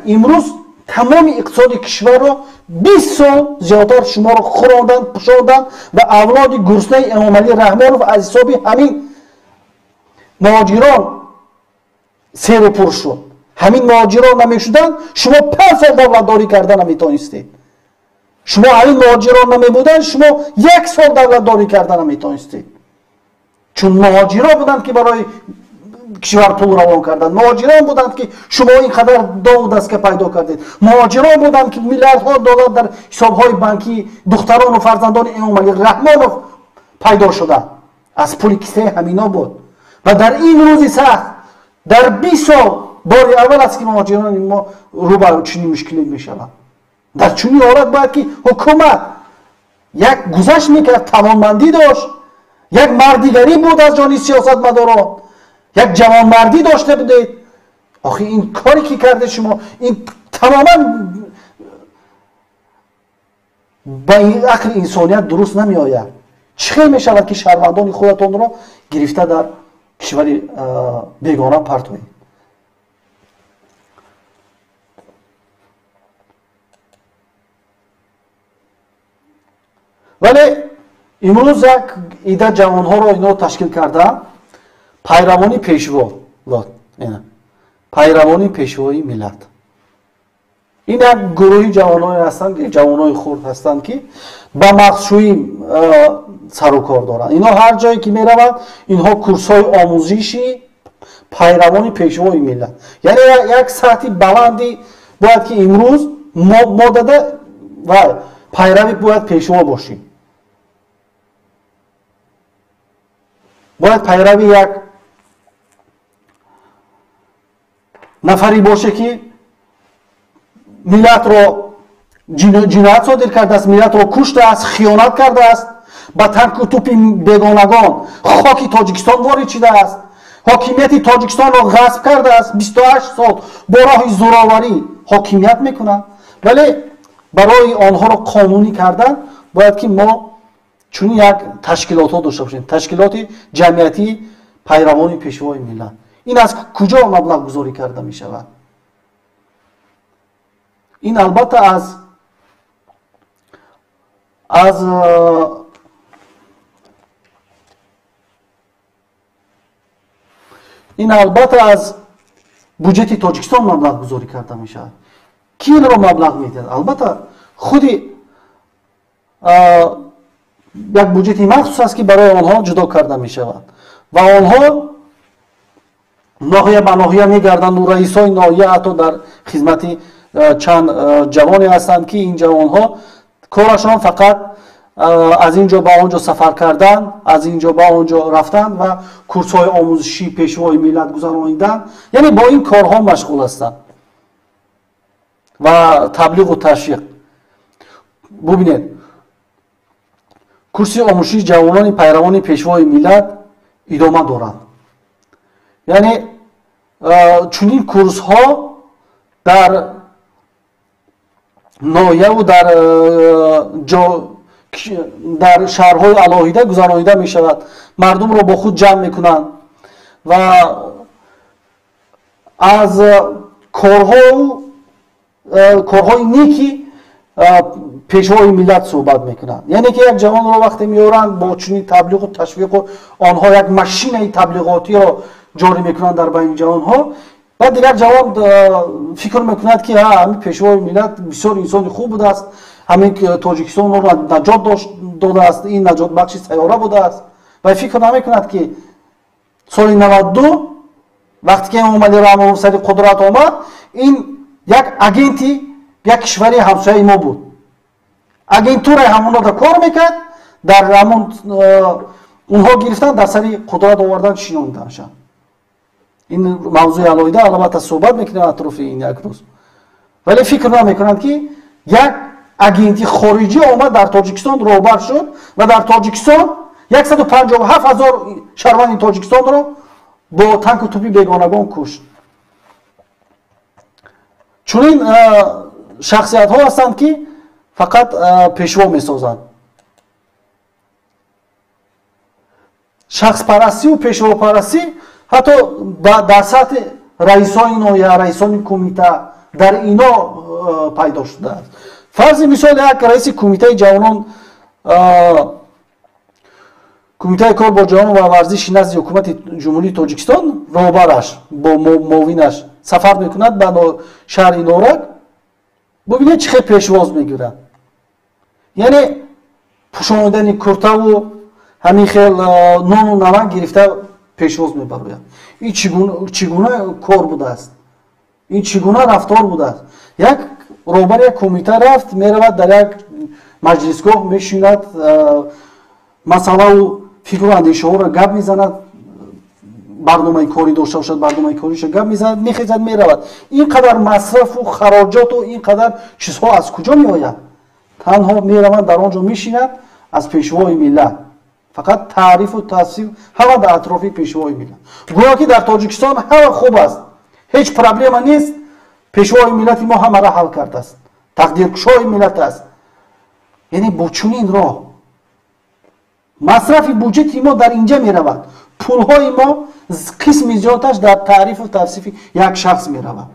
Имрӯз тамоми иқтисоди кишварро 20 сол зиёдтар шуморо хӯронданд, пӯшонданд ва авлоди гуруснаи Эмомалӣ Раҳмонов аз ҳисоби ҳамин муҳоҷирон серу пур шуд. Ҳамин муҳоҷирон намешуданд, шумо 5 сол давлатдорӣ карда наметонистед. Шумо ҳамин муҳоҷирон намебуданд, шумо як сол давлатдорӣ карда наметонистед, чун муҳоҷирон буданд, ки барои кишвар пул равон карданд. Муҳоҷирон буданд, ки шумо ин қадар дову дастка пайдо кардед. Муҳоҷирон буданд, ки миллиардҳо доллар дар ҳисобҳои банкии духтарону фарзандони Эмомалӣ Раҳмонов пайдо шуда. Аз пули кисаи ҳамино буд. Ва дар ин рӯзи сахт, дар 20 сол бори аввал аст, ки муҳоҷирони мо рӯ ба чунин мушкиле мешаванд. Дар чунин ҳолат бояд ки ҳукумат як гузашт мекард, тавонмандӣ дошт, як мардигарӣ буд аз ҷониби сиёсатмадорон, як ҷавонмардӣ дошта будед. Охи ин коре ки кардед шумо, ин тамоман ба ақли инсоният дуруст намеояд. Чӣ хел мешавад, ки шаҳрвандони худатонро гирифта дар кишвари бегона партоед? Вале имрӯз як ида ҷавонҳоро ино ташкил карда, пайравони пешво, пайравони пешвои миллат. Ин як гурӯҳи ҷавоное ҳастанд, ҷавонои хурд ҳастанд, ки ба мағзшӯӣ сарукор доранд. Инҳо ҳар ҷое ки мераванд, инҳо курсҳои омӯзиши пайравони пешвои миллат. Яъне як сатҳи баланди бояд ки имрӯз мо дада ва пайрави бояд пешво бошем. Бояд пайрави як нафаре боше, ки миллатро ҷиноят содир кардааст, миллатро куштааст, хиёнат кардааст, ба танку тупи бегонагон хоки Тоҷикистон ворид шудааст, ҳокимияти Тоҷикистонро ғасб кардааст, 28 сол бо роҳи зӯроварӣ ҳокимият мекунад. Вале барои онҳоро қонунӣ кардан бояд ки мо чунин як ташкилотҳо дошта бошем, ташкилоти ҷамъиятии пайравони пешвои миллат. Ин аз куҷо маблағгузорӣ карда мешавад? Ин албатта аз ин албатта аз буҷети Тоҷикистон маблағгузорӣ карда мешавад. Ки инро маблағ медиҳад? Албатта худи як буҷети махсус аст, ки барои онҳо ҷудо карда мешавад ва онҳо ноҳия ба ноҳия мегарданд. Раисои ноҳия ҳатто дар хизмати чанд ҷавоне ҳастанд, ки ин ҷавонҳо корашон фақат аз ин ҷо ба он ҷо сафар кардан, аз ин ҷо ба он ҷо рафтан ва курсҳои омӯзишии пешвои миллат гузаронидан, яъне бо ин корҳо машғул ҳастанд ва таблиғу ташвиқ. Бубинед, курси омӯзишии ҷавонони пайравони пешвои миллат идома дорад. Яъне чунин курсҳо дар ноҳияву дар шаҳрҳои алоҳида гузаронида мешавад. Мардумро бо худ ҷамъ мекунанд ва аз корҳои неки пешвои миллат суҳбат мекунанд. Яъне ки як ҷавонро вақте меоранд бо чунин таблиғу ташвиқу онҳо як машинаи таблиғотиро ҷорӣ мекунанд дар байни ҷавонҳо. Баъд дигар ҷавон фикр мекунад, ки ҳамин пешвои миллат бисёр инсони хуб будааст, ҳамин Тоҷикистонро наҷот додааст, ин наҷотбахши сайёра будааст. Ва фикр намекунад, ки соли 92 вақте ки Эмомалӣ Раҳмонов сари қудрат омад, ин як агенти як кишвари ҳамсояи мо буд. Агентураи ҳамонода кор мекард, дар ҳамон онҳо гирифтан, дар сари қудрат овардан шинонданшанд. Ин мавзӯи алоҳида албатта суҳбат мекунем атрофи ин як рӯз. Вале фикр намекунанд, ки як агенти хориҷӣ омад дар Тоҷикистон роҳбар шуд ва дар Тоҷикистон 157 ҳазор шаҳрванди Тоҷикистонро бо танку тупи бегонагон кушт. Чунин шахсиятҳо ҳастанд, ки фақат пешво месозанд. Шахспарастию пешвопарастӣ ҳатто дар сатҳи раисони ноҳия, раисони кумита дар ино пайдо шудааст. Фарзи мисол, як раиси кумитаи ҷавонон, кумитаи кор бо ҷавонон ва варзиши назди ҳукумати Ҷумҳурии Тоҷикистон роҳбараш бо муовинаш сафар мекунад ба шаҳри Норак. Бубинед, чӣ хел пешвоз мегирад. Яъне пӯшонидани куртаву ҳамин хел нону намак гирифта пешвоз мебарояд. Ин чӣ гуна кор будааст? Ин чӣ гуна рафтор будааст? Як роҳбар як кумита рафт, меравад дар як маҷлисгоҳ мешинад, масъалаву фикру андешаҳоро гап мезанад, барномаи корӣ дошта бошад, барномаи кориша гап мезанад, мехезад, меравад. Ин қадар масрафу хароҷоту ин қадар чизҳо аз куҷо меояд? Танҳо мераванд, дар он ҷо мешинад аз пешвои миллат. Фақат таърифу тавсиф ҳама дар атрофи пешвои миллат. Гӯё ки дар Тоҷикистон ҳама хуб аст, ҳеҷ проблема нест, пешвои миллати мо ҳамаро ҳал кардааст, тақдиркушои миллат аст. Яъне бо чунин роҳ масрафи буҷети мо дар инҷа меравад. Пулҳои мо қисми зиёдаш дар таърифу тавсифи як шахс меравад.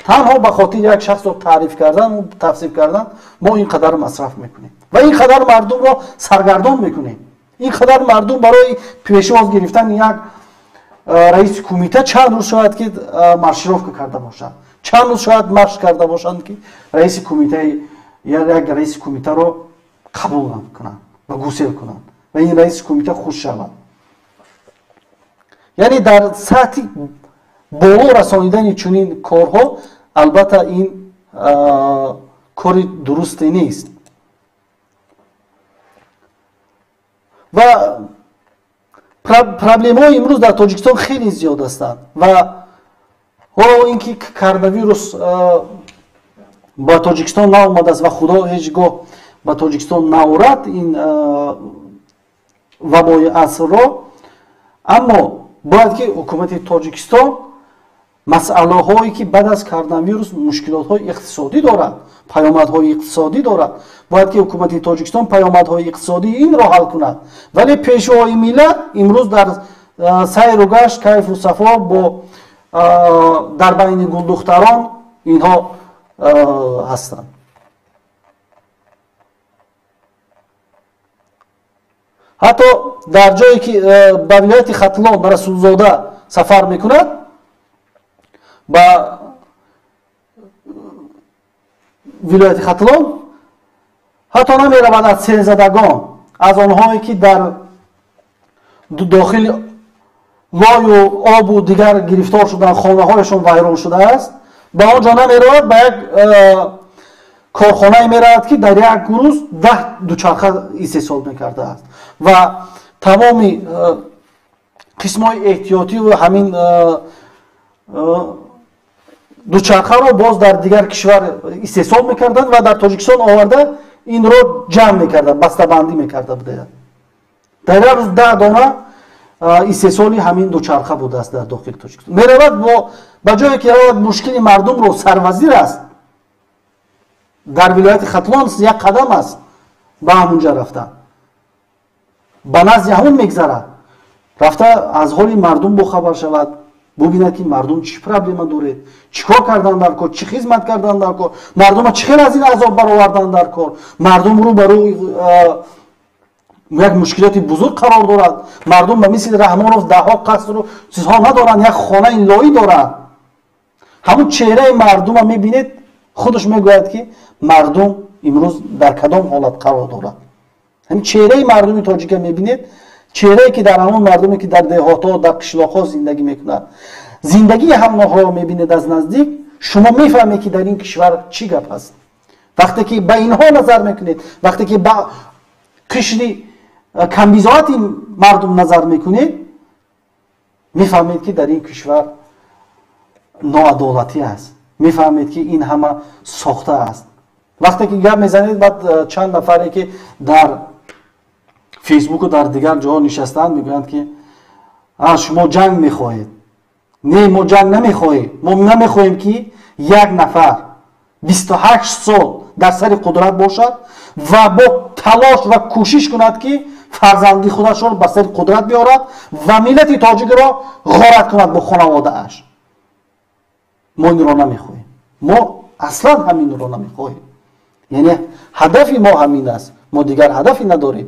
Танҳо ба хотири як шахсро таъриф кардан, тавсиф кардан мо ин қадар масраф мекунем ва ин қадар мардумро саргардон мекунем. Ин қадар мардум барои пешвоз гирифтани як раиси кумита чанд рӯз шояд ки маршировка карда бошанд, чанд рӯз шояд марш карда бошанд ки раиси кумитаи як раиси кумитаро қабул кунанд ва гусел кунанд ва ин раиси кумита хуш шавад. Яъне дар сатҳи боло расонидани чунин корҳо албатта ин кори дурусте нест. Ва проблемаҳои имрӯз дар Тоҷикистон хеле зиёд ҳастанд ва ҳоло ин ки коронавирус ба Тоҷикистон наомадааст ва Худо ҳеҷ гоҳ ба Тоҷикистон наорад ин вабои асрро, аммо бояд ки ҳукумати Тоҷикистон масъалаҳое ки баъд аз коронавирус мушкилотҳои иқтисодӣ дорад, паёмадҳои иқтисодӣ дорад, бояд ки ҳукумати Тоҷикистон паёмадҳои иқтисодии инро ҳал кунад. Вале пешвои миллат имрӯз дар сайру гашт, кайфу сафо бо дар байни гулдухтарон инҳо ҳастанд. Ҳатто дар ҷое ки ба вилояти Хатлон Расулзода сафар мекунад, ба вилояти Хатлон ҳатто намеравад аз селзадагон, аз онҳое ки дар дохили лою обу дигар гирифтор шуданд, хонаҳояшон вайрон шудааст, ба он ҷо намеравад, ба як корхонае меравад ки дар як рӯз 10 дучарха истеҳсол мекардааст ва тамоми қисмҳои эҳтиётӣ ва ҳамин дучархаро боз дар дигар кишвар истеҳсол мекарданд ва дар Тоҷикистон оварда инро ҷамъ мекарданд, бастабандӣ мекарда буданд. Дар як рӯз 10 дона истеҳсоли ҳамин дучарха будааст дар дохили Тоҷикистон. Меравад ба ҷое ки равад мушкили мардумро сарвазир аст, дар вилояти Хатлон як қадам аст ба ҳамунҷа рафтан, ба назди ҳамон мегзарад, рафта аз ҳоли мардум бохабар шавад, бубинад ки мардум чӣ проблема доред, чӣ кор кардан дар кор, чӣ хизмат кардан дар кор, мардума чӣ хел аз ин азоб баровардан дар кор, мардум рӯ ба рӯ як мушкилоти бузург қарор дорад. Мардум ба мисли Раҳмонов даҳҳо қасру чизҳо надоранд, як хонаи лоӣ доранд. Ҳамун чеҳраи мардума мебинед, худаш мегӯяд ки мардум имрӯз дар кадом ҳолат қарор дорад. Ҳамин чеҳраи мардуми тоҷика мебинед, чеҳрае ки дар ҳамон мардуме ки дар деҳотҳо, дар қишлоқҳо зиндагӣ мекунад, зиндагии ҳамонҳоро мебинед аз наздик, шумо мефаҳмед ки дар ин кишвар чӣ гап аст. Вақте ки ба инҳо назар мекунед, вақте ки ба қишри камбизоати мардум назар мекунед, мефаҳмед ки дар ин кишвар ноадолатӣ аст, мефаҳмед ки ин ҳама сохта аст. Вақте ки гап мезанед, баъд чанд нафаре ки дар фейсбуку дар дигар ҷоҳо нишастаанд мегӯянд ки шумо ҷанг мехоҳед. Не, мо ҷанг намехоҳем. Мо намехоҳем ки як нафар 28 сол дар сари қудрат бошад ва бо талош ва кӯшиш кунад ки фарзанди худашро ба сари қудрат биёрад ва миллати тоҷикро ғорат кунад бо хонаводааш. Мо инро намехоҳем. Мо аслан ҳаминро намехоҳем. Яъне ҳадафи мо ҳамин аст. Мо дигар ҳадафе надорем.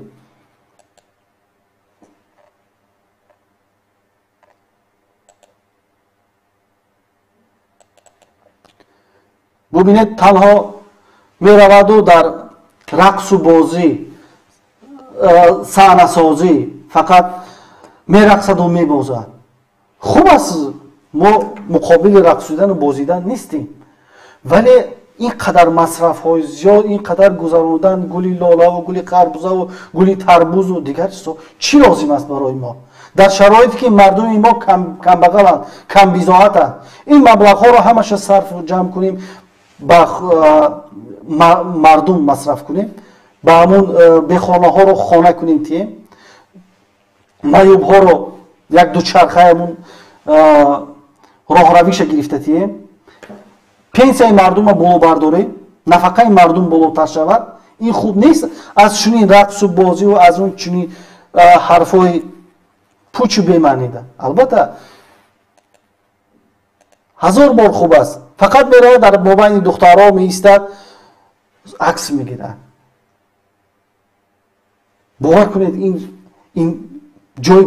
Бубинед, танҳо мераваду дар рақсу бозӣ, саҳнасозӣ, фақат Мерақсаду мебозад. Хуб аст, мо муқобили рақсидану бозидан нестем, вале ин қадар масрафҳои зиёд, ин қадар гузаронидан гули лолаву гули қарбузаву гули тарбузу дигар чизҳо чӣ лозим аст барои мо? Дар шароите ки мардуми мо камбағаланд, камбизоатанд, ин маблағҳоро ҳамаша сарфу ҷамъ кунем, ба мардум масраф кунем, ба ҳамун бехонаҳоро хона кунем, тием маъюбҳоро як дучархаамун роҳравиша гирифта тием, пенсияи мардумро боло бардорем, нафақаи мардум болотар шавад. Ин хуб нест аз чунин рақсу бозиву аз он чунин ҳарфҳои пучу бемаънида. Албатта ҳазор бор хуб аст, фақат меравад дар мобайни духтарҳо меистад, акс мегирад. Бовар кунед, ин ҷои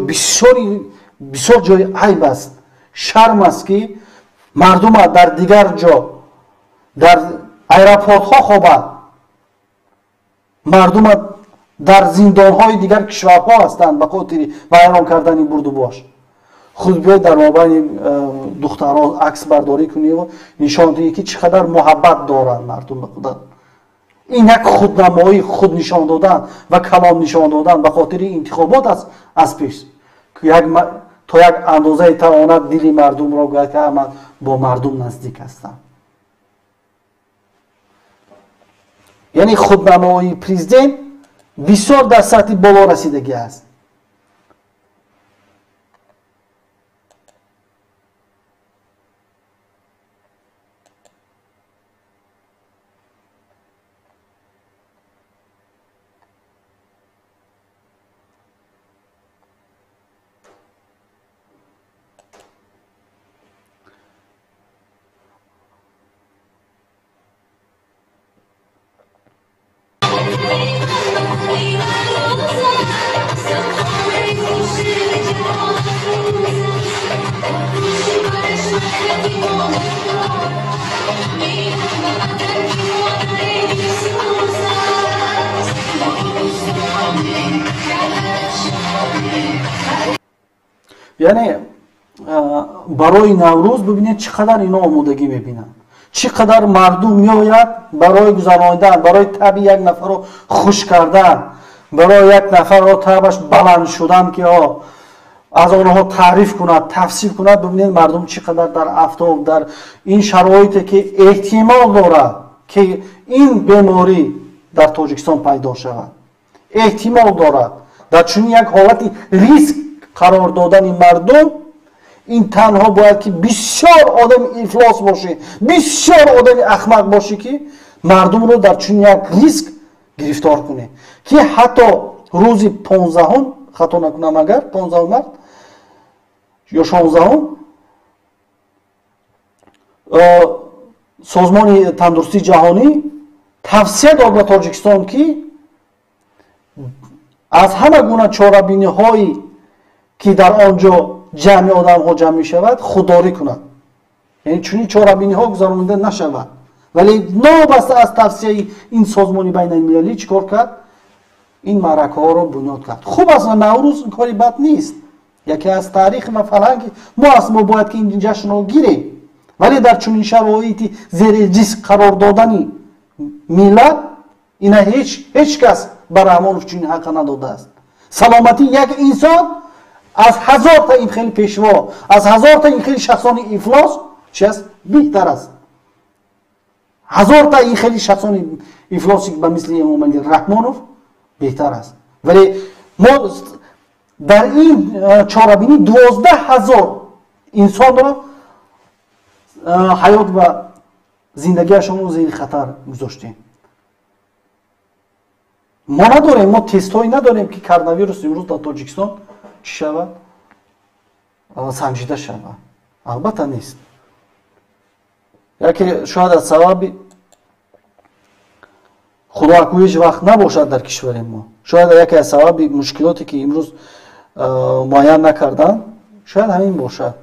бисёр ҷои айб аст, шарм аст, ки мардума дар дигар ҷо дар аэропортҳо хобанд, мардума дар зиндонҳои дигар кишварҳо ҳастанд ба хотири вайрон кардани бурдубош. Худ биёед дар мобайни духтарҳо акс бардорӣ куниву нишон диҳӣ, ки чӣ қадар муҳаббат доранд мардум ба худат. Ин як худнамоӣ, худ нишон додан ва калом нишон додан ба хотири интихобот аст аз пеш. То як андозаи тавонад дили мардумро гӯяд, ки ман бо мардум наздик ҳастам. Яъне худнамоии президент бисёр дар сатҳи боло расидагӣ аст. Яъне барои Наврӯз бибинед, чӣ қадар ино омодагӣ мебинанд, чӣ қадар мардум меояд барои гузаронидан, барои таби як нафарро хуш кардан, барои як нафарро табаш баланд шудан, ки аз онҳо таъриф кунад, тавсиф кунад. Бибинед мардум чӣ қадар дар афтоб, дар ин шароите ки эҳтимол дорад, ки ин беморӣ дар Тоҷикистон пайдо шавад, эҳтимол дорад дар чунин як ҳолати риск қарор додани мардум. Ин танҳо бояд ки бисёр одами ифлос бошӣ, бисёр одами ахмақ бошӣ, ки мардумро дар чунин як риск гирифтор кунӣ, ки ҳатто рӯзи 15-ум, хато накунам агар 15 март ё 16-ум, Созмони тандурустии ҷаҳонӣ тавсия дод ба Тоҷикистон, ки аз ҳама гуна чорабиниҳое ки дар он ҷо ҷамъи одамҳо ҷамъ мешавад худдорӣ кунад, яъне чунин чорабиниҳо гузаронида нашавад. Вале новобаста аз тавсияи ин созмони байналмилалӣ чӣ кор кард? Ин маъракаҳоро бунёд кард. Хуб аст, Наврӯз кори бад нест, яке аз таърих ва фарҳанги мо аст, мо бояд ки ин ҷашнро гирем, вале дар чунин шароити зери риск қарор додани миллат ина ҳеҷ кас ба Раҳмонов чунин ҳаққа надодааст. Саломатии як инсон аз ҳазорта ин хели пешво, аз ҳазорта ин хели шахсони ифлос чи аст? Беҳтар аст. Ҳазорта ин хели шахсони ифлоси ба мисли Эмомалӣ Раҳмонов беҳтар аст. Вале мо дар ин чорабинӣ 12 000 инсонро ҳаёт ва зиндагиашонро зери хатар гузоштем. Мо надорем, мо тестҳое надорем, ки коронавирус имрӯз дар Тоҷикистон чӣ шавад, санҷида шавад. Албатта нест. Яке шояд аз сабаби худоаку ҳеҷ вақт набошад дар кишвари мо, шояд яке аз сабаби мушкилоте ки имрӯз муайян накарданд, шояд ҳамин бошад.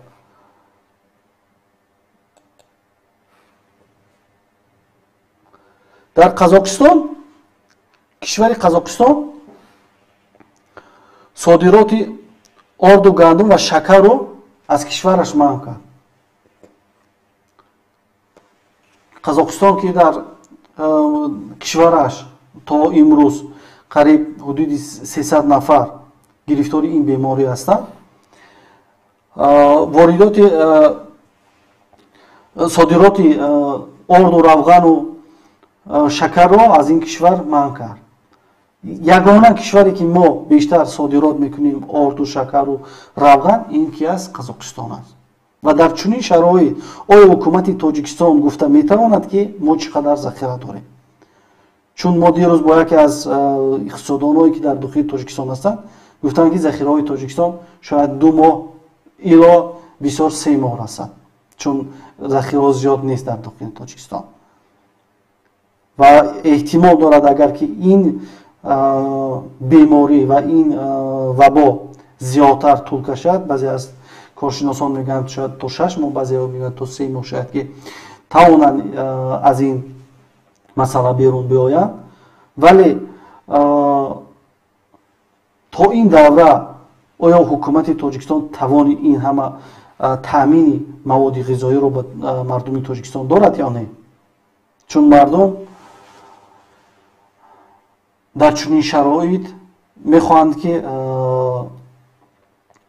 Дар Қазоқистон, кишвари Қазоқистон содироти Орду, гандум ва шакарро аз кишвараш манъ кард. Қазоқистон, ки дар кишвараш то имрӯз қариб ҳудуди 300 нафар гирифтори ин беморӣ ҳастанд, воридоти, содироти орду, равғану шакарро аз ин кишвар манъ кард. Ягона кишваре, ки мо бештар содирот мекунем орду, шакару равған, ин ки аст? Қазоқистон аст. Ва дар чунин шароит оё ҳукумати Тоҷикистон гуфта метавонад, ки мо чӣ қадар захира дорем? Чун мо дирӯз бо яке аз иқтисодоное, ки дар дохили Тоҷикистон ҳастанд, гуфтанд, ки захираҳои Тоҷикистон шояд 2 моҳ ило бисёр 3 моҳ расад, чун захираҳо зиёд нест дар дохили Тоҷикистон. Ва эҳтимол дорад, агар ки ин беморӣ ва ин вабо зиёдтар тӯл кашад, баъзе аз коршиносон мегӯянд, шояд то 6 моҳ, баъзеҳо мегӯянд, то 3 моҳ, шояд ки тавонанд аз ин масъала берун биёянд. Вале то ин давра оё ҳукумати Тоҷикистон тавони ин ҳама таъмини маводи ғизоиро ба мардуми Тоҷикистон дорад ё не? Чун мардум дар чунин шароит мехоҳанд, ки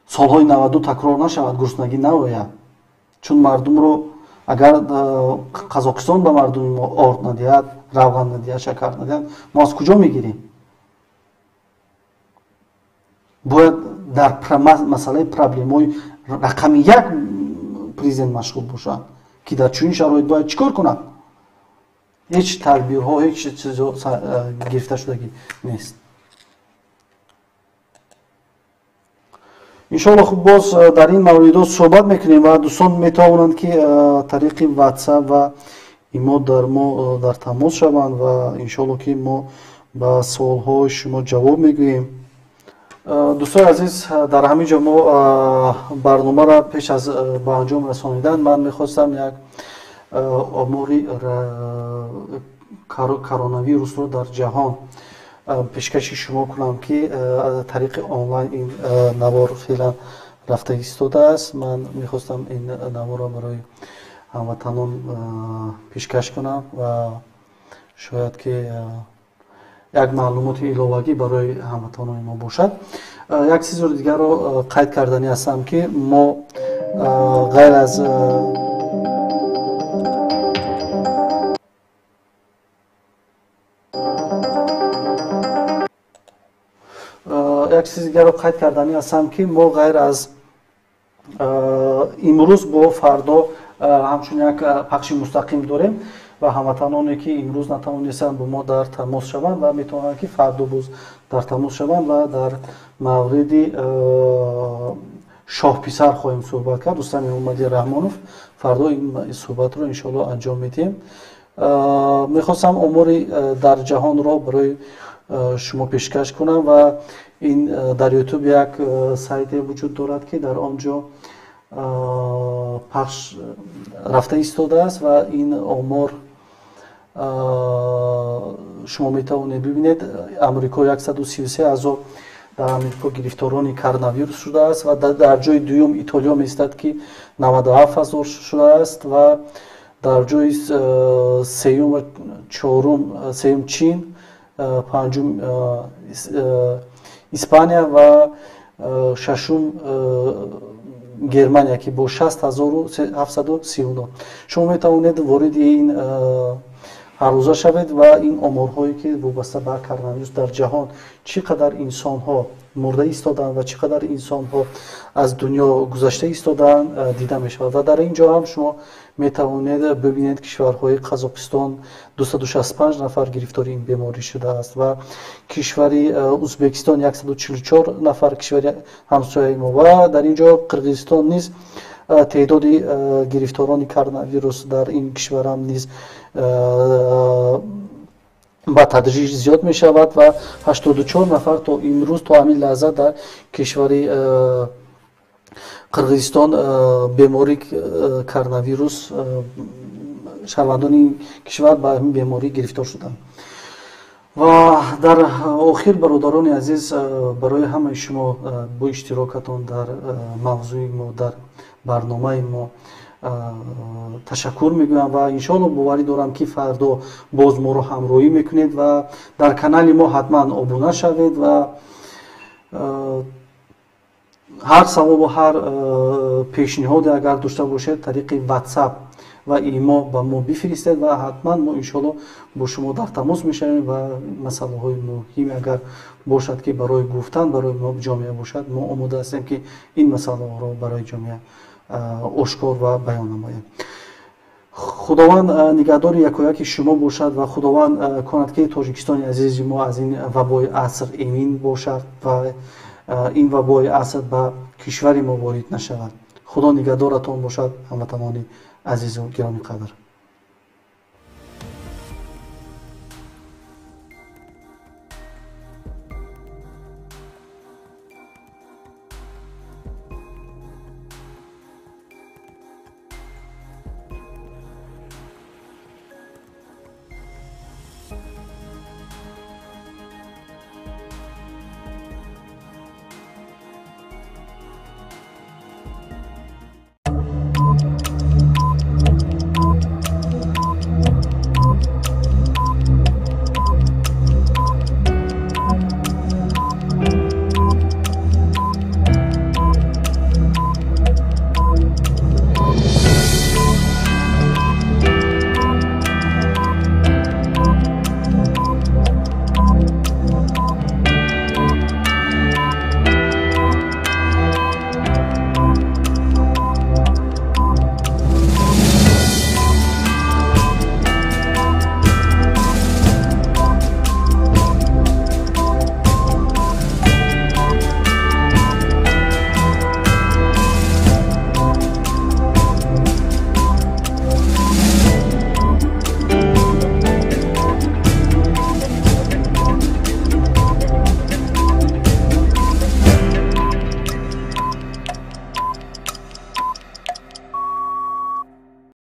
солҳои 92 такрор нашавад, гуруснагӣ наояд. Чун мардумро агар Қазоқистон ба мардуми мо орд надиҳад, равған надиҳад, шакар надиҳад, мо аз куҷо мегирем? Бояд дар масъалаи проблемаҳои рақами як президент машғул бошад, ки дар чунин шароит бояд чӣ кор кунад? Ҳеҷ тадбирҳо, ҳеҷ чизо гирифта шудагӣ нест. Иншоалло, хуб, боз дар ин мавридҳо суҳбат мекунем ва дӯстон метавонанд, ки тариқи WhatsApp ва имо дар мо дар тамос шаванд ва иншоалло, ки мо ба суолҳои шумо ҷавоб мегӯем. Дӯстони азиз, дар ҳамин ҷо мо барномаро пеш аз ба анҷом расонидан ман мехостам як омори коронавирусро дар ҷаҳон пешкаши шумо кунам, ки тариқи онлайн ин навор феълан рафта истодааст. Ман мехостам ин наворро барои ҳамватанон пешкаш кунам ва шояд ки як маълумоти иловагӣ барои ҳамватанони мо бошад. Як чизро дигарро қайд карданӣ ҳастам, ки мо ғайр аз як чизи дигарро қайд карданӣ ҳастам, ки мо ғайр аз имрӯз бо фардо ҳамчун як пахши мустақим дорем ва ҳамватаноне, ки имрӯз натавонистанд бо мо дар тамос шаванд ва метавонанд, ки фардо боз дар тамос шаванд ва дар мавриди шоҳписар хоҳем суҳбат кард, Рустам Эмомалӣ Раҳмонов. Фардо ин суҳбатро иншоалло анҷом медиҳем. Мехостам омори дар ҷаҳонро барои шумо пешкаш кунам ва ин дар Ютуб як сайте вуҷуд дорад, ки дар он ҷо пахш рафта истодааст ва ин омор шумо метавонед бибинед. Амрико 133 ҳазор дар Амрико гирифторони коронавирус шудааст ва дар ҷои дуюм Итолиё меистад, ки 97 ҳазор шудааст ва дар ҷои сеюм ва чорум, сеюм Чин, панҷум Испания ва шашум Германия, ки бо 6739. Шумо метавонед вориди ин ҳаррӯза шавед ва ин оморҳое, ки вобаста ба коронавирус дар ҷаҳон чӣ қадар инсонҳо мурда истодаанд ва чӣ қадар инсонҳо аз дунё гузашта истодаанд, дида мешавад. Ва дар ин ҷо ҳам шумо метавонед бибинед, кишварҳои Қазоқистон 265 нафар гирифтори ин беморӣ шудааст ва кишвари Узбекистон 144 нафар, кишвари ҳамсояи мо, ва дар ин ҷо Қирғизистон низ теъдоди гирифторони коронавирус дар ин кишварам низ ба тадриҷ зиёд мешавад ва 84 нафар то имрӯз, то ҳамин лаҳза дар кишвари Қирғизистон бемории коронавирус, шаҳрвандони ин кишвар ба ҳамин беморӣ гирифтор шуданд. Ва дар охир, бародарони азиз, барои ҳамаи шумо бо иштирокатон дар мавзӯи мо, дар барномаи мо ташаккур мегӯям ва иншоалло боварӣ дорам, ки фардо боз моро ҳамроҳӣ мекунед ва дар канали мо ҳатман обуна шавед ва ҳар саволу ҳар пешниҳоде агар дошта бошед, тариқи WhatsApp ва имо ба мо бифиристед ва ҳатман мо иншоалло бо шумо дар тамос мешавем ва масъалаҳои муҳиме агар бошад, ки барои гуфтан барои мо ҷомеа бошад, мо омода ҳастем, ки ин масъалаҳоро барои ҷомеа ошкор ва баён намоем. Худованд нигаҳдори якояки шумо бошад ва Худованд кунад, ки Тоҷикистони азизи мо аз ин вабои аср эмин бошад ва ин вабои аср ба кишвари мо ворид нашавад. Худо нигаҳдоратон бошад, ҳамватанони азизу гиромиқадр.